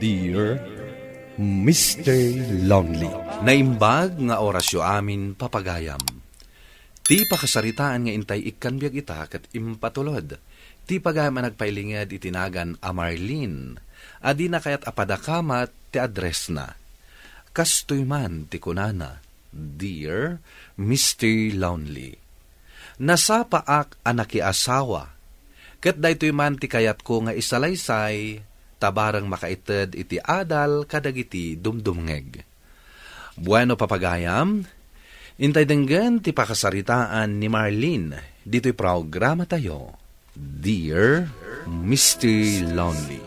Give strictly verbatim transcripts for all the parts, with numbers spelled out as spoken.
Dear Mister Lonely. Naimbag nga orasyo amin, papagayam. Ti pakasaritaan nga intay ikkan biag ita ket impatulod ti pagayam a nagpailinged iti nagan a Marlene, a dina kayat a padakamat ti addressna. Kastoy man ti kunana, "Dear Mister Lonely, nasapaak a nakiasawa, ket daytoy man ti kayatko nga isalaysay, ta bareng makaited iti adal kadagiti dumdumngeg." Bueno, papagayam, intay denggen ti pakasaritaan ni Marlene ditoy programatayo, Dear Mister Lonely.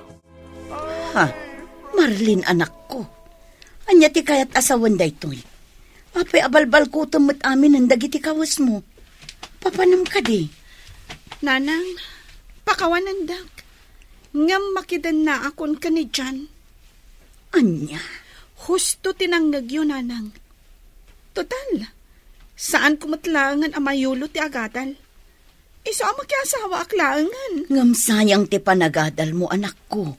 Ha? Marlene, anakko. Ania ti kayat a sawen daytoy? Apay a balbalkutem met aminen dagiti kawesmo? Papanem kadi? Nanang, pakawanendak. Ngem makidennaakon ken ni John. Ania? Husto ti nangngegyo, Nanang. Total, saanko met laengen a mayulo ti agadal. Isu a makiasawaak laengen. Ngem sayang ti panagadalmo, anakko.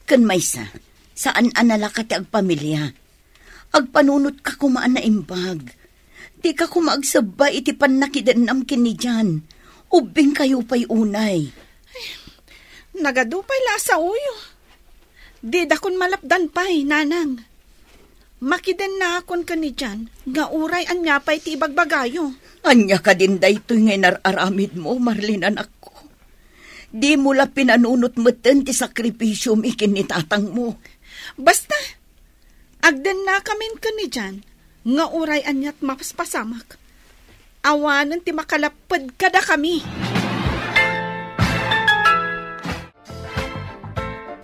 Ken maysa, saan a nalaka ti agpamilia. Agpanunotka koma a naimbag. Dika koma agsebba iti pannakidennam ken ni Jan. Ubbingkayo pay unay. Nagadu pay la a saoyo. Didakon malapdan pay, Nanang. Makidennaakon ken ni Jan nga uray ania pay ti ibagbagayo. Ania kadin daytoy nga inar-aramidmo, Marlene, anakko? Dimo la pinanunot metten ti sakripisiomi ken ni tatangmo. Basta, agdennakamin ken ni Jan nga uray aniat mapaspasamak. Awanen ti makalapped kadakami.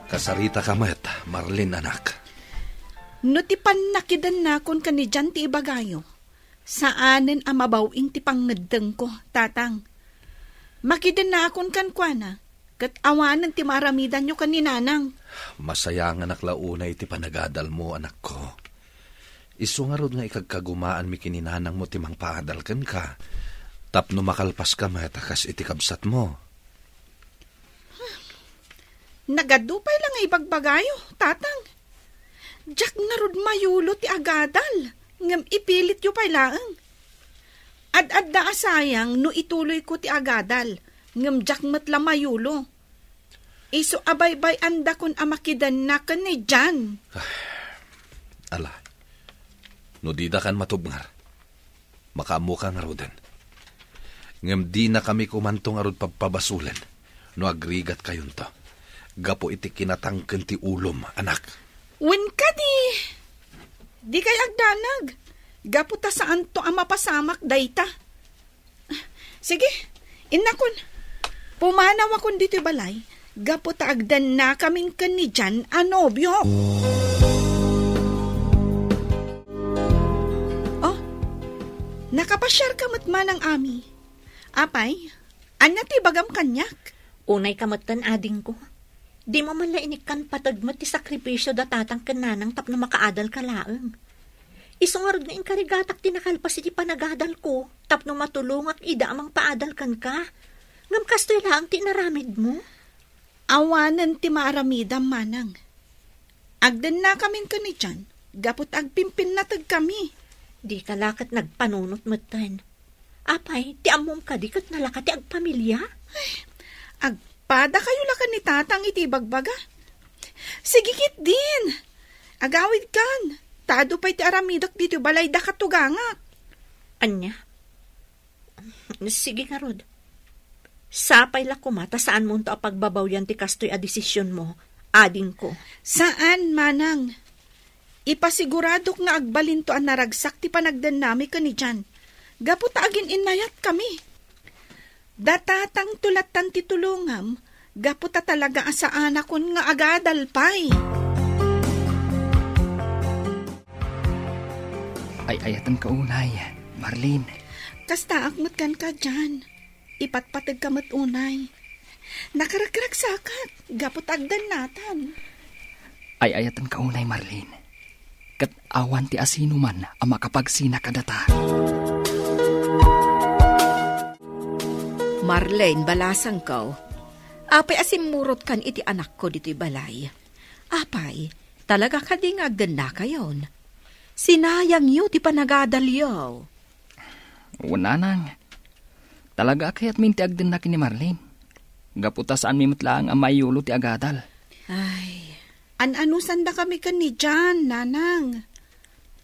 Kasaritaka met, Marlene, anak. No ti pannakidennakon ken ni Jan ti ibagayo, saanen a mabaw-in ti pangngeddengko, Tatang. Makidennakon kenkuana, ket awanen ti maaramidanyo ken ni Nanang. Masayanganak la unay ti panagadalmo, anakko. Isu ngarud nga ikagkagumaanmi ken ni Nanangmo ti mangpaadal kenka, tapno makalpaska met a kas iti kabsatmo. Nagadu pay la nga ibagbagayo, Tatang. Diak ngarud mayulo ti agadal, ngem ipilityo pay laeng. Ad-adda a sayang no ituloyko ti agadal, ngem diak met la mayulo. Isu a baybay-andakon a makidenna ken ni Jan. Ala, no didakan matubngar, makaammoka ngaruden. Ngem dinakami komanto ngarud pabpabasolen no agrigatkayonto gapu iti kinatangken ti ulom, anak. Wen kadi, dikay agdanag, gapu ta saanto a mapasamak dayta. Sige, innakon. Pumanawakon ditoy balay, gapu ta agdennakamin ken ni Jan a nobio. Oh, nakapasiarka met, Manang Ami. Apay, ania ti ibagam kaniak? Unayka metten, adingko. Dimo man la inikkan pateg met ti sakripisio da tatang ken nanang tapno makaadalka laeng. Isu ngarud nga inkarigatak ti nakalpas iti panagadalko tapno matulongak ida a mangpaadal kenka. Ngem kastoy laeng ti inaramidmo? Awanen ti maaramidam, Manang. Agdennakamin ken ni Jan gapu ta agpimpinnategkami. Dika la ket nagpanunot metten. Apay, ti ammom kadi ket nalaka ti agpamilia? Ay, agpadakayo la ken ni Tatang iti ibagbaga. Sige ketdin. Agawidkan. Ta adu pay ti aramidek ditoy balay daka tugangak. Ania? Sige ngarud. Sapay la koma ta saanmonto a pagbabawian ti kastoy a desisionmo, adingko. Saan, Manang. Ipasiguradok nga agbalinto a naragsak ti panagdennami ken ni Jan. Gapu ta agin-innayatkami. Datatangto lattan ti tulongam, gapu ta talaga a saanakon nga agadal pay. Ay-ayatenka unay, Marlene. Kastaak met kenka, Jan. Ipatpategka met unay. Nakaragragsakak, gapu ta agdennatan. Ay-ayatenka unay, Marlene. Ket awan ti asinoman a makapagsina kadata. Marlene, balasangko. Apay a simmurotkan iti anakko ditoy balay? Apay, Talaga kadi nga agdennakayon? Sinayangyo ti panagadalyo. Wen, nanang. Talaga a kayatmin ti agdennak ni Marlene. Gapu ta saanmi met laeng a maiyulo ti agadal. Ay, an-anusandakami ken ni John, nanang.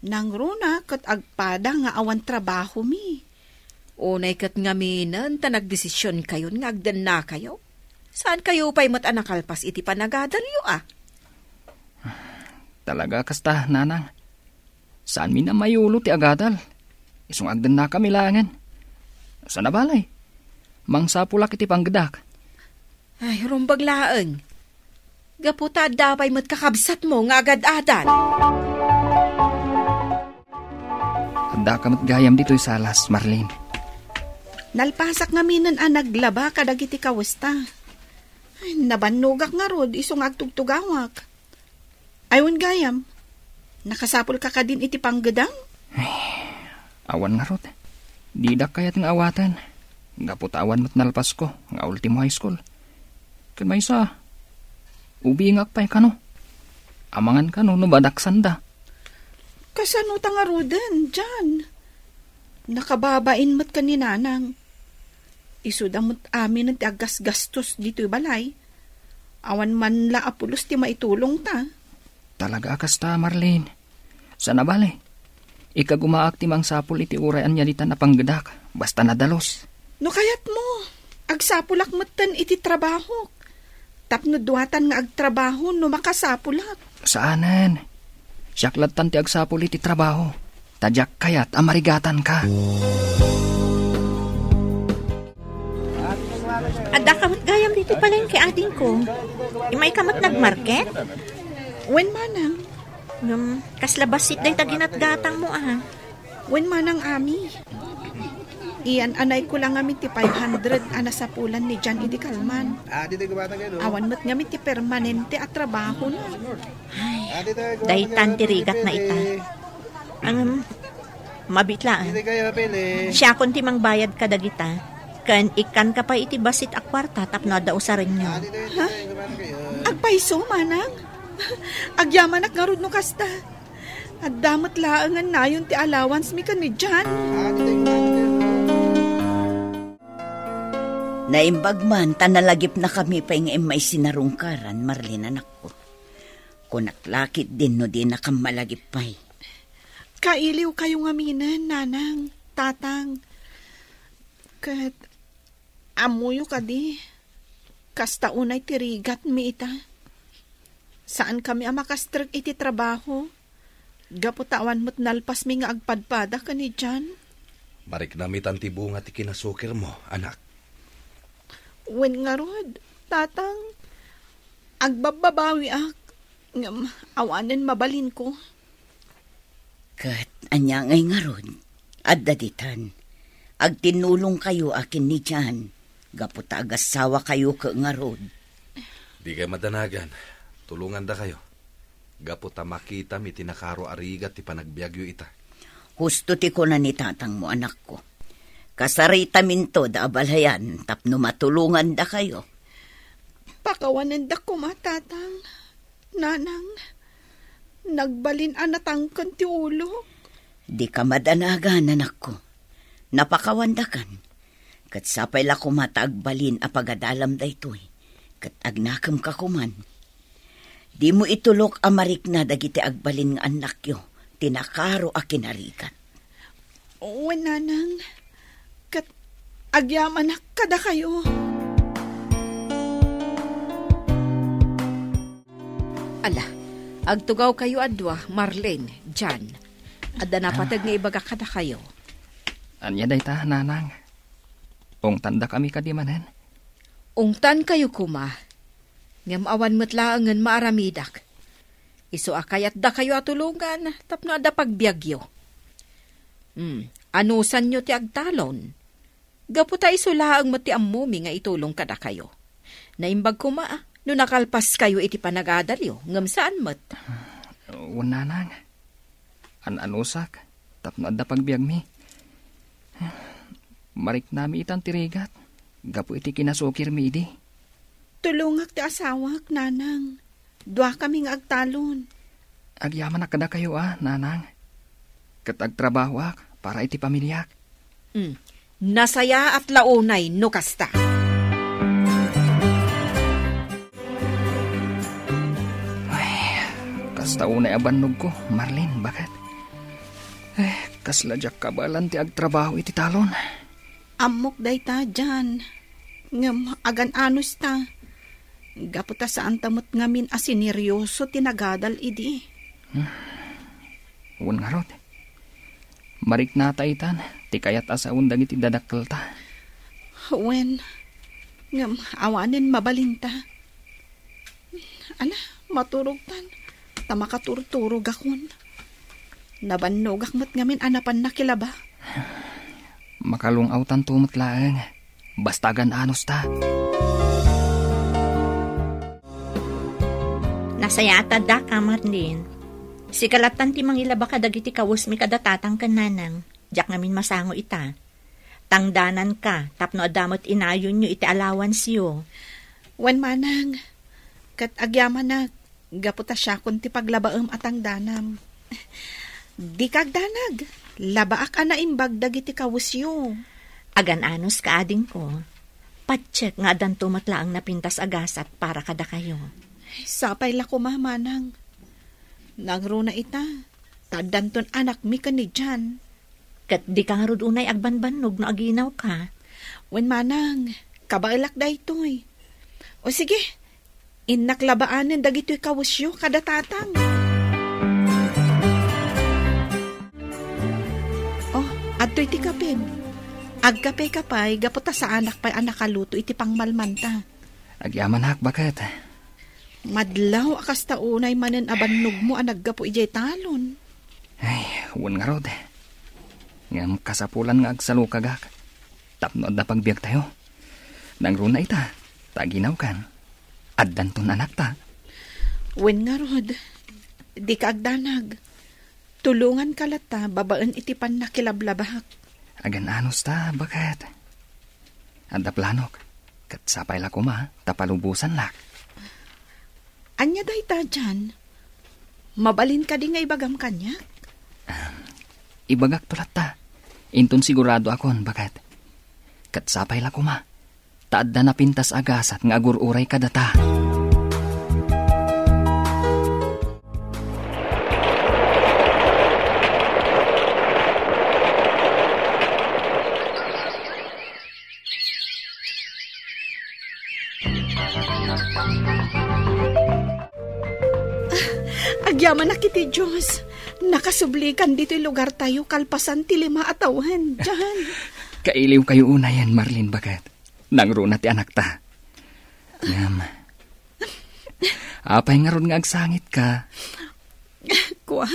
Nangruna ket agpada nga awan trabahomi. Unay ket ngaminen ta nagdesisionkayon nga agdennakayo. Saankayo pay met a nakalpas iti panagadalyo, a? Talaga kasta, nanang. Saanmi a maiyulo ti agadal. Isu nga agdennakami laengen. Sana balay. Mangsapulak iti panggedak. Ay, rumbag laeng. Gapu ta adda pay met kakabsatmo nga agad-adal. Addaka met gayam ditoy salas, Marlene. Nalpasak ngaminen a naglaba kadagiti kawesta. Ay, nabannogak ngarud isu nga agtugtugawak. Ay, wen gayam, nakasapulka kadin iti panggedam? Awan ngarud. Didak kayat nga awaten. Gapu ta awan met nalpasko nga ultimo high school. Ken maysa, ubingak pay kano. Amangan kano no badaksanda. Kasano ta ngaruden, John? Nakababain met ken ni Nanang. Isuda met amin ti aggasgastos ditoy balay. Awan man la a pulos ti maitulongta. Talaga a kasta, Marlene. Sana bale. Ikagumaak ti mangsapul iti uray ania ditan a panggedak, basta nadalus. No kayatmo, agsapulak metten iti trabahok. Tapno duatan nga agtrabaho no makasapulak. Saanen. Siak lattan ti agsapul iti trabaho. Ta diak kayat a marigatanka. Addaka met gayam ditoy palengke, adingko. Imayka met nagmarket? Wen, manang. Ngem, kasla bassit dayta ginatgatangmo, a? Wen, manang Ami. Iyan-anayko la ngamin ti five hundred a nasapulan ni John idi kalman. Awan met ngamin ti permanente a trabahona. Ay, daytan ti rigatna ita. Ngem, mabitlaeng. Siakon ti mangbayad kadagita. Ken ikkanka pay iti bassit a kuarta tapno adda usarenyo. Ha? Agpayso, manang? Agyamanak ngarud no kasta. Adda met laengen nayon ti allowance mi ken ni John. Naimbag man ta nalagipnakami pay nga immay sinarungkaran, Marlene, anakko. Kunak la ketdin no dinakam malagip pay. Kailiwkayo ngaminen, Nanang, Tatang. Ket ammoyo kadi, kasta unay ti rigatmi ita. Saankami a makastrek iti trabaho, gapu ta awan met nalpasmi nga agpadpada ken ni John. Mariknamitan ti bunga ti kinasukirmo, anak. Wen ngarud, Tatang, agbabbabawiak, ngem awanen mabalinko. Ket ania ngay ngarud? Adda ditan. Agtinnulongkayo a ken ni John, gapu ta agassawakayo ket ngarud. Dikay madanagan, tulongandakayo. Gapu ta makitam iti nakaro a rigat ti panagbiagyo ita. Husto ti kuna ni tatangmo, anakko. Kasaritaminto da abalayan tapno matulongandakayo. Pakawanendak koma, Tatang. Nanang, nagbalin a natangken ti ulok. Dika madanagan, anakko. Napakawandakan. Ket sapay la koma ta agbalin a pagadalam daytoy, ket agnakemka koman. Dimo itulok a marikna dagiti agbalin nga annakyo ti nakaro a kinarigat. Wen, Nanang, ket agyamanak kadakayo. Ala, agtugawkayo a dua, Marlene, John. Adda napateg nga ibagak kadakayo. Ania dayta, Nanang? Ungtandakami kadi manen? Ungtankayo koma. Ngem awan met laengen maaramidak. Isu a kayatdakayo a tulongan tapno adda pagbiagyo. Hmm, anusanyo ti agtalon? Gapu ta isu laeng met ti ammomi nga itulong kadakayo. Naimbag koma no nakalpaskayo iti panagadalyo, ngem saan met. Wen, Nanang. An-anusak tapno adda pagbiagmi. Mariknami itan ti rigat gapu iti kinasukirmi idi. Tulongak ti asawak, Nanang. Duakami nga agtalon. Agyamanak kadakayo a, nanang. Ket agtrabahoak para iti pamiliak. Hmm. Nasayaat la unay no kasta. Ay, kasta unay a bannogko, Marlene, baket. Eh, kasla diak kabaelan ti agtrabaho iti talon. Ammok dayta, Jan. Ngem agan-anos ta. Gapu ta saan ta met ngamin a sineryoso ti nagadal idi. Hmm. Wen ngarud. Mariknata itan ti kayat a sawen dagiti dadakkelta. Wen, ngem awanen mabalinta. Ala, maturogtan, ta makaturturogakon. Nabannogak met ngamin a napan nakilaba. Makalung-awtanto met laeng. Basta agan-anos ta. Nasayaat a daka, Marlene. Sika lattan ti mangilaba kadagiti kawesmi kada tatang ken nanang. Diak ngamin masango ita. Tangdananka tapno adda met inayonyo iti allowance-yo. Wen manang, ket agyamanak, gapu ta siakon ti paglabaem a tangdanam. Dika agdanag, labaak a naimbag dagiti kawesyo. Agan-anos ka, adingko. Patiek nga addanto met laeng napintas a gasat para kadakayo. Sapay la koma, manang. Nangruna ita, ta addanton anakmi ken ni Jan. Ket dika ngarud unay agbanbannog no aginawka. Wen manang, kabaelak daytoy. O sige, innak labaanen dagitoy kawesyo kada tatang. Oh, adtoy ti kapem. Agkapeka pay gapu ta saanak pay a nakaluto iti pangmalmanta. Agyamanak, baket. Madlaw a kasta unay manen a bannogmo a naggapu idiay talon. Ay, wen ngarud. Ngem kasapulan nga agsalukagak tapno adda pagbiagtayo. Nangruna ita, ta aginawkan. Addanton anakta. Wen ngarud, dika agdanag. Tulonganka latta babaen iti pannakilablabak. Agan-anos ta, baket. Adda planok, ket sapay la koma ta palubosanlak. Ania dayta, Jan? Mabalin kadi nga ibagam kaniak? Ahem. Ibagakto latta. Inton siguradoakon, baket. Ket sapay la koma ta adda napintas a gasat nga agur-uray kadata. Agyamanak iti Dios, nakasublikan ditoy lugartayo kalpasan ti lima a tawen, Jan. Kailiwkayo unayen, Marlene, baket. Nangruna ti anakta. Ngem, apay ngarud nga agsangitka? Kua,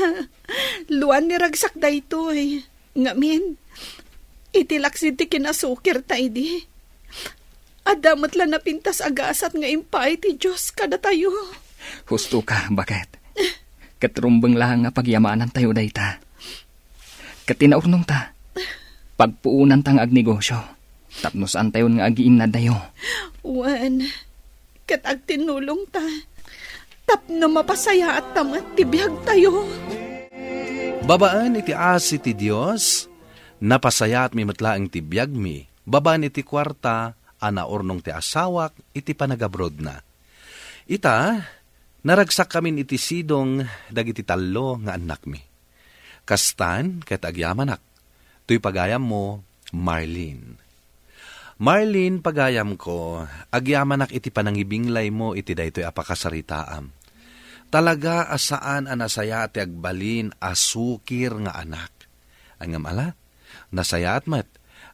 luan ni ragsak daytoy. Ngamin, iti laksid ti kinasukirta idi, adda met la napintas a gasat nga impaay ti Dios kadatayo. Husto ka, baket. Ket rumbeng laeng nga pagyamanantayo dayta. Ket ti naurnongta, pagpuonanta nga agnegosyo, tapno saantayon nga agiinnadtayo. Wen, ket agtinnulongta, tapno mapasayaatta met ti biagtayo. Babaen iti asi ti Dios, napasayaatmi met laeng ti biagmi, babaen iti kuarta a naurnong ti asawak iti panagabrodna. Ita, naragsakkamin iti sidong dagiti tallo nga annakmi. Kastan ket agyamanak, toy pagayammo, Marlene. Marlene, pagayamko, agyamanak iti panangibinglaymo iti daytoy a pakasaritaam. Talaga a saan a nasayaat ti agbalin a sukir nga anak. Ngem ala, nasayaat met,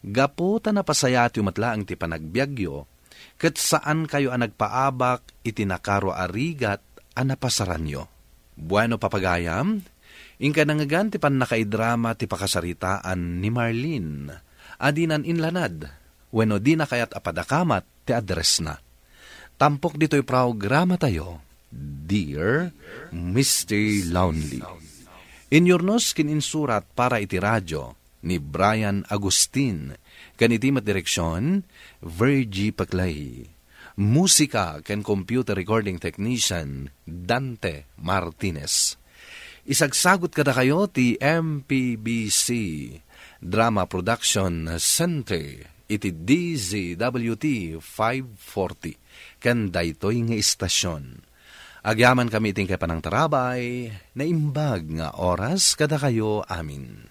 gapu ta napasayaatyo met laeng ti panagbiagyo, ket saankayo a nagpaabak iti nakaro a rigat a napasaranyo. Bueno, papagayam, inka nangngegan ti pannakaidrama ti pakasaritaan ni Marlene a dinan inlanad wenno dina kayat a padakamat ti addressna. Tampok ditoy programatayo, Dear Mister Lonely. Inyurnos ken insurat para iti radio ni Brian Agustin, ken iti met direksyon, Virgie Paclay. Musika ken computer recording technician, Dante Martinez. Isagsagut kadakayo ti M P B C Drama Production Center iti D Z W T five forty ken daytoy nga istasyon. Agyaman kami iti panangtarabay, naimbag nga oras kadakayo amin.